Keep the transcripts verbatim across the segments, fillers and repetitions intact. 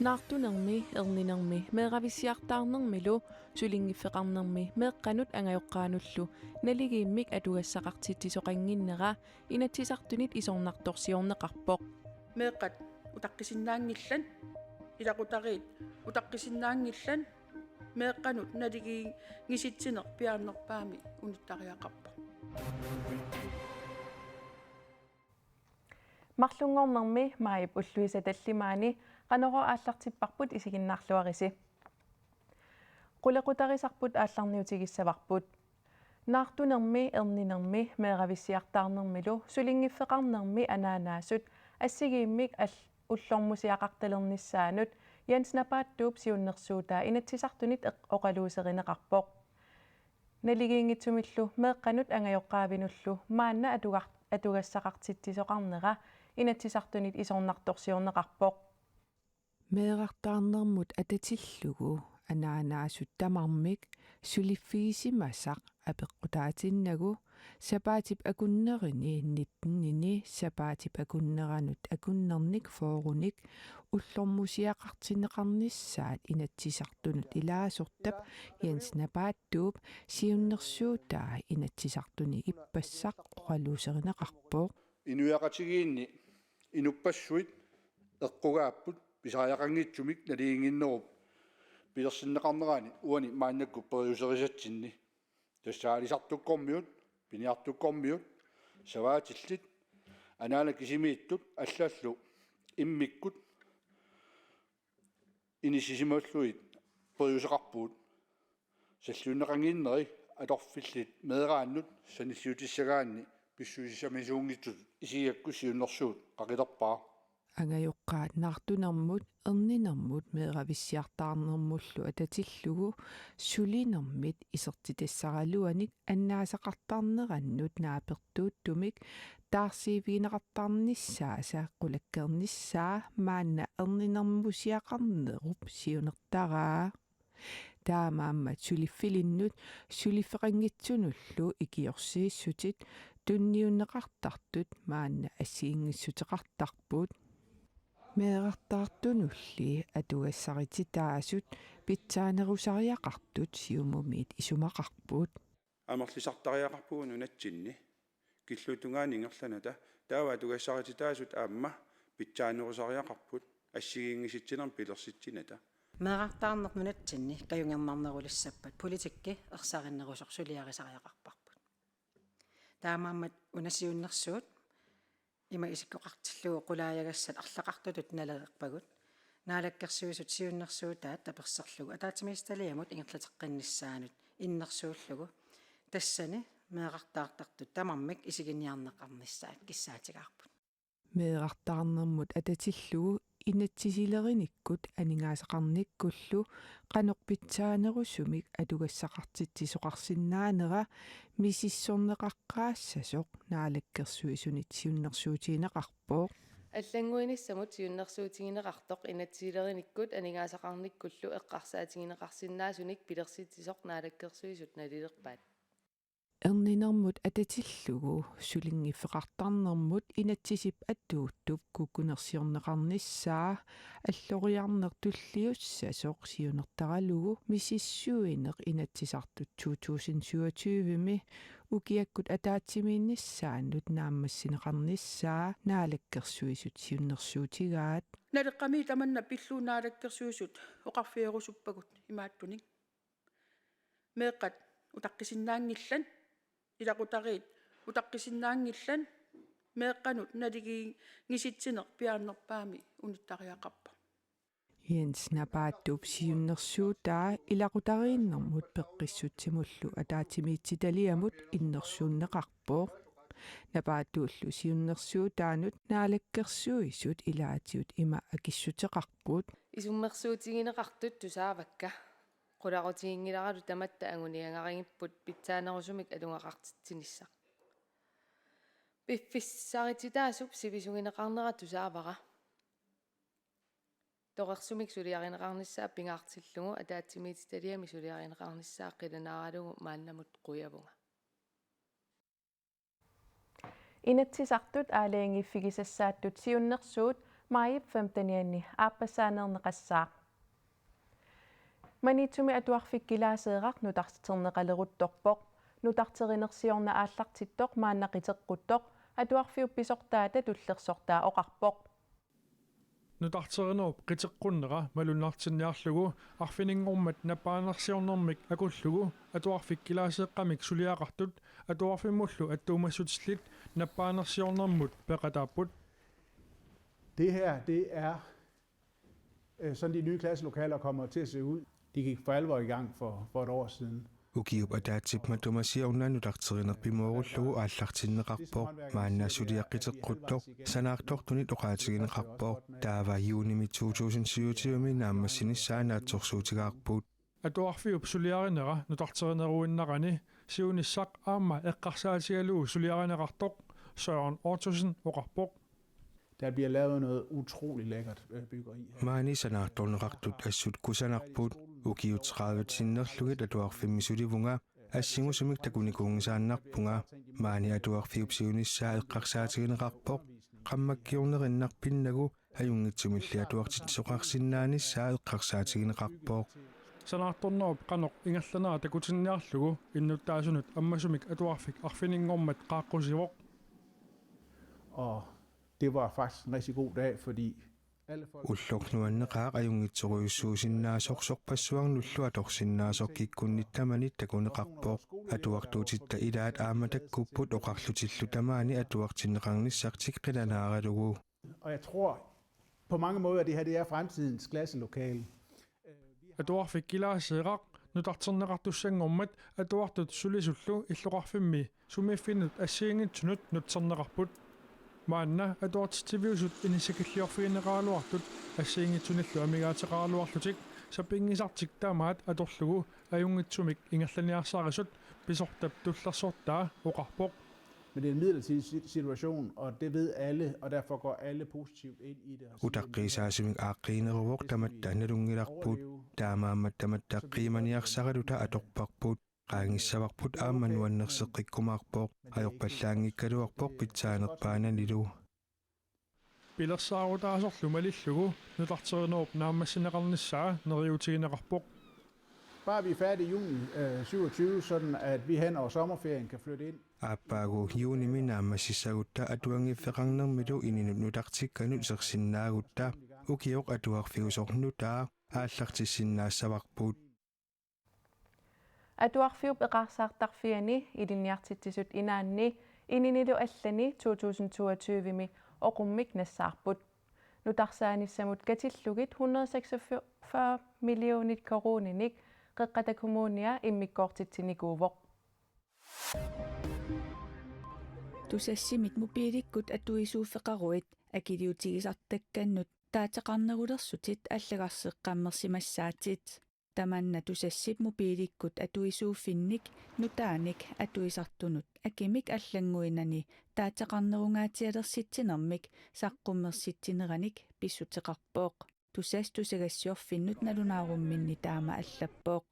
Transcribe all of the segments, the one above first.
Naartunermi, erninermi, meeravissiartaarnermilu sulinngiffeqarnermi meeqqanut angajoqqaanullu naligiimmik atugassaqartitsisoqannginnera Inatsisartunit isornartorsiorneqarpoq. Meeqqat utaqqisinnaanngillat, ilaqutariit utaqqisinnaanngillat, meeqqanut naligiinngitsitsineq piaarnerpaamik unittariaqarpoq. Marlunngornermi maajip ulluisa tallimaani Qanorooq aallartipparput, isiginnaarluarisi. Qulequtarisarput aallarniutigissavarput. Naartunermi, erninermi, meeravissiartaarnermilu sulinngiffeqarnermi anaanaasut assigiimmik al-, ullormusiaqartalernissaanut Jens Napaattuup siunnersuutaa Inatsisartunit eq-, oqaluuserineqarpoq. Naligiinngitsumillu meeqqanut angajoqqaavinullu maanna atugar-, atugassaqartitsisoqarnera Inatsisartunit isornartorsiorneqarpoq. Meerartaarnermut atatillugu anaanaasut tamarmik suliffigisimasaq apeqqutaatinnagu sapaatip akunnerini nittenini sapaatip akunneranut akunnernik fyrrenik ullormusiaqartinneqarnissaat Inatsisartunut ilaasortap Jens Napaattuup siunnersuutaa Inatsisartuni ippassaq oqaluuserineqarpoq. Inuiaqatigiinni inuppassuit eqqugaapput pisariaqanngitsumik naligiinnginnerup pilersinneqarnerani uani maannakkut periuserisatsinni. Tassa aalisartukkormiut, piniartukkormiut, savaatillit, anaanat kisimiittut allallu immikkut inissisimallugit periuseqarpugut. Salliunneqannginneri atorfillit meeraannut sanilliutissagaanni pissusissamisuunngitsutut isigigakku siunnersuut qaqilerpara. Angajoqqaat naartunermut, erninermut meeravissiartaarnermullu atatillugu sulinermit isertitassaraluanik annaasaqartarnerannut naapertuuttumik taarsiivigineqartarnissaasa qulakkeernissaa maanna erninermusiaqarnerup siunertaraa. Taamaammat suliffilinnut suliffeqanngitsunullu ikiorsiissutit tunniunneqartartut maanna assigiinngissuteqartarput. Meerartaartunulli atugassarititaasut pitsaanerusariaqartut Siumumiit isumaqarput. Amerlisartariaqarpugut nunatsinni. Killutungaani ingerlanata taava atugassarititaasut aamma pitsaanerusariaqarput assigiinngisitsinermik pilersitsinata. Meerartaarneq nunatsinni kajungernarnerulissappat politikki ersarinnerusoq suliarisariaqarparput. Taamaammat una siunnersuut ima isikkoqartillugu qulaajagassat arlaqartutut naleqarpagut. Naalakkersuisut siunnersuutaat taperserlugu ataatsimiititaliamut ingerlateqqinnissaanut innersuullugu tassani meerartaartartut tamarmik isiginiarneqarnissaat kissaatigaarput. Meerartaarnermut atatillugu inatsisilerinikkut aningaasaqarnikkullu qanoq pitsaanerusumik atugassaqartitsisoqarsinnaanera misissorneqaqqaassasoq Naalakkersuisunit siunnersuutigineqarpoq. Allannguinissamut siunnersuutigineqartoq inatsisilerinikkut aningaasaqarnikkullu eqqarsaatigineqarsinnaasunik pilersitsisoq Naalakkersuisut nalilerpaat. Erninermut atatillugu sulinngiffeqartarnermut inatsisip atuuttup kukkunersiorneqarnissaa alloriarneq tulliussasoq siunertaralugu misissuineq Inatsisartut to tusind syvogtyve-mi ukiakkut ataatsimiinnissaannut naammassineqarnissaa Naalakkersuisut siunnersuutigaat. Naleqqami tamanna pillugu Naalakkersuisut oqarfigerusuppagut imaattunik: Meeqqat utaqqisinnaanngillat, ilaqutariit utaqqisinnaanngillat, meeqqanut naligiinngitsitsineq piaarnerpaamik unittariaqarpoq. Jens Napaattuup siunnersuutaa ilaqutariinnermut peqqissutsimullu ataatsimiititaliamut innersuunneqarpoq. Napaattuullu siunnersuutaanut Naalakkersuisut ilaatigut ima akissuteqarput. Isummersuutigineqartut tusaavakka. Qulaqutiginngilarallu tamatta anguniagarigipput pitsaanerusumik atugaqartitsinissaq. Piffissarititaasup sivisugineqarnera tusaavara. Torersumik suliarineqarnissaa pingaartillugu ataatsimiititaliami suliarineqarnissaa qilanaaralugu maannamut qujavunga. Inatsisartut aalajangiiffigisassaattut siunnersuut Maajip femtenianni aappassaaneerneqassaaq. Maniitsumi atuarfik Kilaaseeraq nutarterneqaleruttorpoq. Nutarterinersiorneq aallartittoq maanna qiteqquttoq, atuarfiup pisortaata tullersortaa oqarpoq. Nutarterinerup qiteqqunnera malunnartinniarlugu arfininngormat nappaanersiornermik akullugu atuarfik Kilaaseeqqamik suliaqartut atuarfimmullu attuumassutillit nappaanersiornermut peqataapput. Det her, det er øh, sådan de nye klasselokaler kommer til at se ud. De gik for alvor i gang for, for et år siden. Ukiup ataatsip matuma siorna nutarterineq pimoorullugu aallartinneqarpoq, maanna suliaq qiteqquttoq sanaartortunit oqaatigineqarpoq. Taava juunimi to tusind syvogtyve-mi naammassinissaa naatsorsuutigaarput. Atuarfiup suliarinera nutarterineruinnarani siunissaq aamma eqqarsaatigalugu suliarineqartoq Søren Ottosen oqarpoq. Der bliver lavet noget utrolig lækkert øh, byggeri her. Maani sanaartorneqartut assut kusanarput. Ukiut tredive sinnerlugit atuarfimmi sulivunga, assingusumik takunikuunngisaannarpunga. Maani atuarfiup siunissaa eqqarsaatigineqarpoq. Qammakkiornerinnarpinnagu ajunngitsumilli atuartitsisoqarsinnaanissaa eqqarsaatigineqarpoq. Sanaartornerup qanoq ingerlanera takutinniarlugu innuttaasunut ammasumik atuarfik arfininngormat qaaqqusivoq. Og det var faktisk en rigtig god dag, fordi alle folk... Ulloq nuanneqaaq, ajunngitsorujussuusinnaasoq, sorpassuarnullu atorsinnaasoq kikkunnit tamanit takuneqarpoq. Atuartuutitta ilaat aamma takkupput oqarlutillu tamaani atuartinneqarnissartik qilanaaralugu. Og jeg tror, på mange måder, det her det er fremtidens klasselokale. Atuarfik Kilaaseeraq nutarterneqartussanngormat atuartut sulisullu illoqarfimmi sumiiffinnut assigiinngitsunut nutserneqarput. Maanna atuartitsiviusut inissakilliorfigineqaraluartut assigiinngitsunillu amigaateqaraluarlutik sapinngisartik tamaat atorlugu ajunngitsumik ingerlaniarsarisut pisortap tullersortaa oqarpoq. Men det er en midlertidig si-, situation, og det ved alle, og derfor går alle positivt ind i det og siger, Utaqqiisaasumik aaqqiineruvoq, tamatta nalunngilarput. Taamaammat tamatta qiimaniarsaraluta atorparput. Qaangissavarput aamma nuannerseqqikkumaarpoq. Ajorpallaanngikkaluarpoq pitsaanerpaananilu. Pilersaarutaasorlu malillugu nutarterinerup naammassineqarnissaa neriuutigineqarpoq. Bare vi er færdige i juni øh, syvogtyve, sådan at vi hen over sommerferien kan flytte ind. Aappaagu juunimi naammassissagutta atuanngiffeqarnermilu ininut nutartikkanut isersinnaagutta ukioq atuarfiusoq nutaaq aallartissinnaassavarput. Atuarfiup eqaarsaartarfiani ilinniartitsisut inaanni ininilu allani to tusind toogtyve-mi oqummik nassaarput. Nutarsaanissamut katillugit hundrede seksogfyrre millionit koruuninik Qeqqata Kommunia immikkoortitsinikuuvoq. Tusassimit mobiilikkut atuisuuffeqaruit akiliutigisartakkannut dataaqarnerulersutit allagarseqqammersimassaatit. Tamanna Tusassip mobiilikkut atuisuuffinnik nutaanik atuisartunut akimik allannguinani dataaqarnerungaatsialersitsinermik saqqummersitsineranik pissuteqarpoq. Tusass tusagassiorfinnut nalunaarumminni taama allappoq.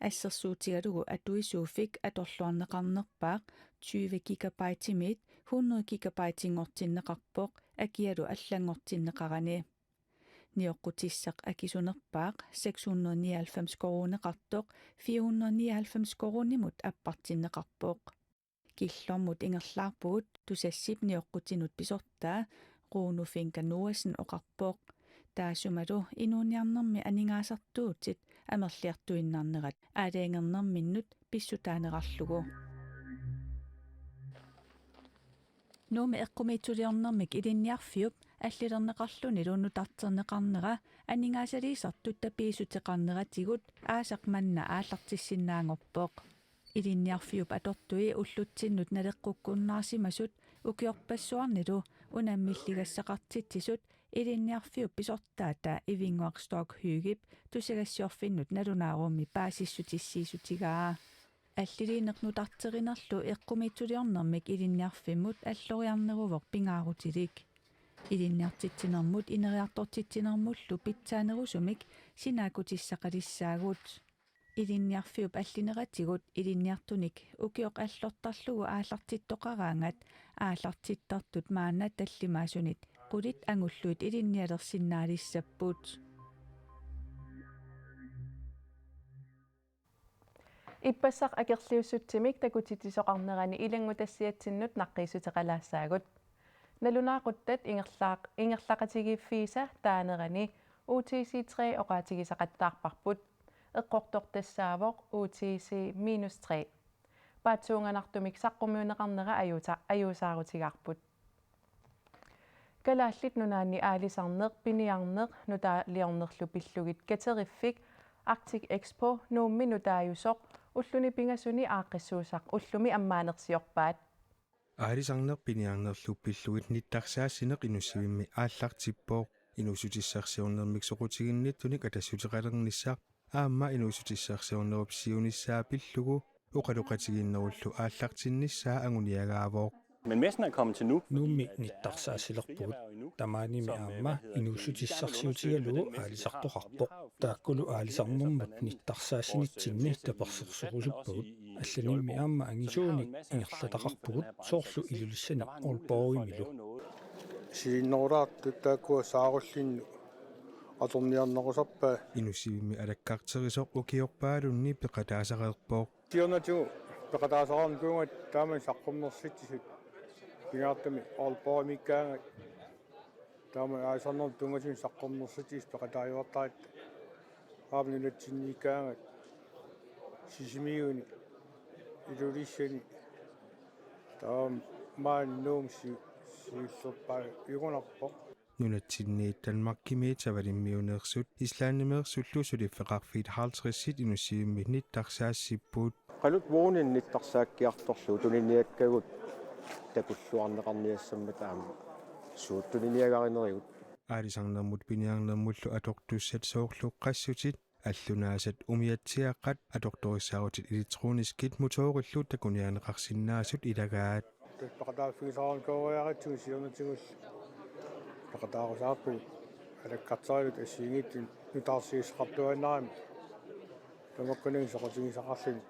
Assersuutigalugu atuisuuffik atorluarneqarnerpaaq tyve gigabytemiit hundrede gigabytinngortinneqarpoq akialu allanngortinneqarani. Nioqqutissaq akisunerpaaq seks hundrede nioghalvfems koruuneqartoq fire hundrede nioghalvfems koruunimut appartinneqarpoq. Killormut ingerlaarpugut Tusassip nioqqutinut pisortaa Rune Fink Noahsen oqarpoq. Taassumalu inuuniarnermi aningaasartuutit amerliartuinnarnerat aalajangernerminnut pissutaanerarlugu. Nuummi eqqumiitsuliornermik ilinniarfiup allilerneqarlunilu nutarterneqarnera aningaasaliisartut tapiissuteqarneratigut aasaq manna aallartissinnaanngorpoq. Ilinniarfiup atortui ullutsinnut naleqqukkunnaarsimasut ukiorpassuarnilu unammilligassaqartitsisut ilinniarfiup pisortaata Ivinnguaq Stork Høeghip tusagassiorfinnut nalunaarummi paasissutissiissutigaa. Alliliineq nutarterinerlu eqqumiitsuliornermik ilinniarfimmut alloriarneruvoq pingaarutilik. Ilinniartitsinermut ineriartortitsinermullu pitsaanerusumik sinaakkutissaqalissaagut. Ilinniarfiup allineratigut ilinniartunik ukioq allortarlugu aallartittoqaraangat aallartittartut maanna tallimaasunit qulit angullugit ilinnialersinnaalissapput. Ippassaq akerliussutsimik takutitsisoqarnerani ilanngutassiatsinnut naqqiissuteqalaassaagut. Nalunaaquttat ingerlaaq-, ingerlaqatigiiffiisa taanerani U T C tre oqaatigisaqattaarparput. Eqqortoq tassaavoq U T C minus tre. Paatsuunganartumik saqqummiunneqarnera ajuusa-, ajuusaarutigaarput. Kalaallit Nunaanni aalisarneq piniarneq nutaaliornerlu pillugit kateriffik Arctic Expo Nuummi nutaajusoq ulluni pingasuni aaqqissuussaq ullumi ammaanersiorpaat. Aalisarneq piniarnerlu pillugit nittarsaassineq Inussivimmi aallartippoq. Inuussutissarsiornermik soqutiginnittunik atassuteqalernissaq aamma inuussutissarsiornerup siunissaa pillugu oqaloqatigiinnerullu aallartinnissaa anguniagaavoq. Men messen er kommet til Nuuk, Nuummi nittarsaassilerpugut. Tamaanimi aamma inuussutissarsiutigalugu aalisartoqarpoq. Taakkulu aalisarnermut nittarsaassinissinni tapersersorusuppagut. Allanimmi aamma angisuunik ingerlataqarpugut, soorlu Ilulissani Aalborgimilu. Silinnerulaartut taakkua saarullinnut atorniarnerusarpaat. Inussivimmi alakkarterisoq ukiorpaalunni peqataasareerpoq. Siornatigut peqataasarnikuugatta taama saqqummersitsisut. Pingaartumik Aalborgimiikkaangat. Taama aalisarnermut tunngasumik saqqummersitsisut peqataajuartaratta. Aamma nunatsinniikkaangat. Sisimiuni. Ilulissani. Taama maani Nuummi si-, siullerpaajugunarpoq. Nunatsinniit Danmarkimiit Savalimmiuneersut Islandimeersullu suliffeqarfiit halvtredsit Inussivimmi nittarsaassipput. Qalut vuunin nittarsaakkiartorlugu tuniniakkagut takulluarneqarniassammata aamma suut tuniniagarinerivut. Aalisarnermut piniarnermullu atortussat soorlu qassutit, allunaasat, umiatsiaaqqat atortorissaarutit elektroniskit motoorillu takuniarneqarsinnaasut ilagaat. Peqataaffigisaarnikuugatsigu siornatigut peqataarusaarpugut alakkarterigut assigiinngitsunik nutaarsiassaqartuaannarami. Tamakkununnga soqutigisaqarluni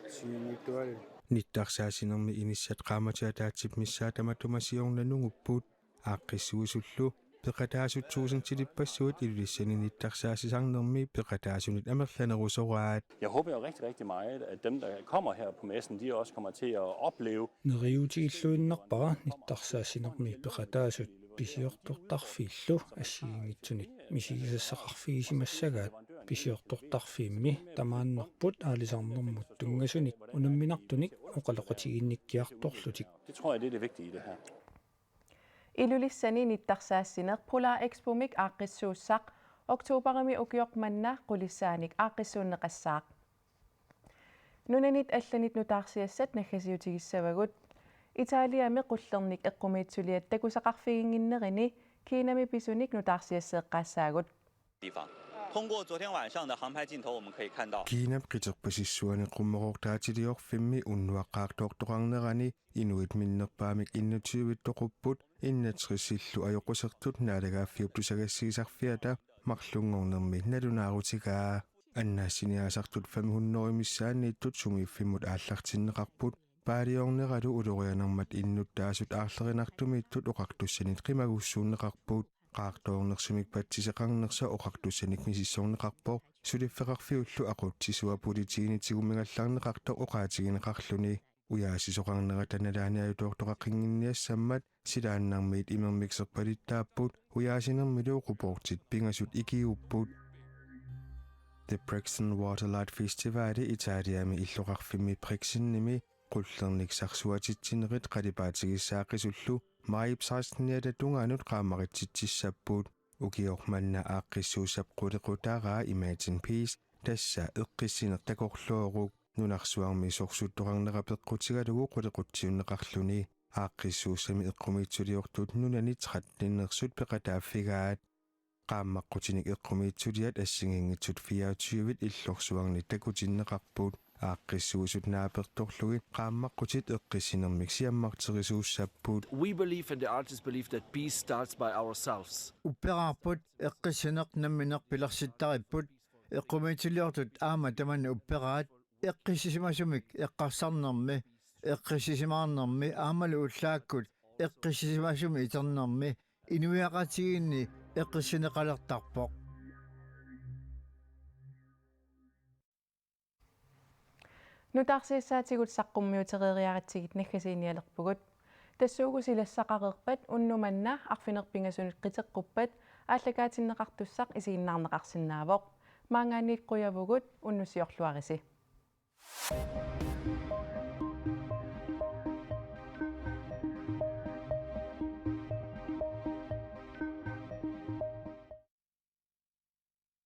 assigiinngitsualuit. Nittarsaassinermi inissat qaammatit ataatsip missaa tamatuma siorna nungupput. Aaqqissuisullu peqataasut tuusintilippassuit Ilulissani nittarsaassisarnermi peqataasunit amerlanerusoraat. Jeg håber jo rigtig, rigtig meget, at dem, der kommer her på messen, de også kommer til at opleve. Neriuutigilluinnarpara nittarsaassinermi peqataasut pisiortortarfiillu assigiinngitsunik misigisassaqarfigisimassagaat. Pisiortortarfiimmi tamaannarput aalisarnermut tunngasunik unamminartunik oqaloqatigiinnikkiartorlutik. Det tror jeg, det er det vigtige i det her. Ilulissani nittarsaassineq Polar Expomik aaqqissuussaq oktobarimi ukioq manna qulissaanik aaqqissuunneqassaaq. Nunanit allanit nutaarsiassat naggasiutigissavagut. Italiami qullernik eqqumiitsuliat takusaqarfiginnginnerini Kinami pisunik nutaarsiasseeqqaassaagut. 地方。通过昨天晚上的航拍镜头，我们可以看到， Kinap qiterpasissuani qummoroortaatiliorfimmi unnuaq qaartoortoqarnerani inuit minnerpaamik enogtyve toqupput, enogtresillu ajoqusertut naalagaaffiup tusagassiisarfiata marlunngornermi nalunaarutigaa. Annaassiniaasartut fem hundrede missaanniittut sumiiffimmut aallartinneqarput. Paaliorneralu ulorianarmat innuttaasut aarlerinartumiittut oqartussanit qimagussuunneqarput. Qaartoornersumik patsiseqarnersoq oqartussanik misissorneqarpoq. Suliffeqarfiullu aqutsisua politiinit tigummigallarneqartoq oqaatigineqarluni. Ujaasisoqarnerata nalaani ajutoortoqaqqinnginniassammat silaannarmiit imermik serpalittaapput, ujaasinermilu quportit pingasut ikiuupput. The Brixen Waterlight Festivali Italiami illoqarfimmi Brixenimi qullernik sarsuatitsinerit qalipaatigissaaqqisullu maajip seksteniata tungaanut qaammaritsitsissapput. Ukioq manna aaqqissuussap qulequtaraa Imagine Peace, tassa eqqissineq takorlooruk, nunarsuarmi sorsuttoqarnera peqqutigalugu qulequtsiunneqarluni. Aaqqissuussami eqqumiitsuliortut nunani tretten-ersut peqataaffigaat. Qaammaqqutinik eqqumiitsuliat assigiinngitsut fireogtyve illorsuarni takutinneqarput. Aaqqissuisut naapertorlugit qaammaqqutit eqqissinermik siammarterisuussapput. We believe and the artists believe that peace starts by ourselves. Upperaarput eqqissineq nammineq pilersittaripput, eqqumiitsuliortut aamma tamanna upperaat, eqqissisimasumik eqqarsarnermi, eqqissisimaarnermi aammalu ullaakkut eqqissisimasumi iternermi inuiaqatigiinni eqqissinneqalertarpoq. Nutaarsiassaatigut saqqummiutereeriaratsigit naggasiinialerpugut. Tassuugu silassaqareerpat unnuk manna arfineq-pingasunut qiteqquppat aallakaatinneqartussaq isiginnaarneqarsinnaavoq. Maanngaanniit qujavugut, unnussiorluarisi.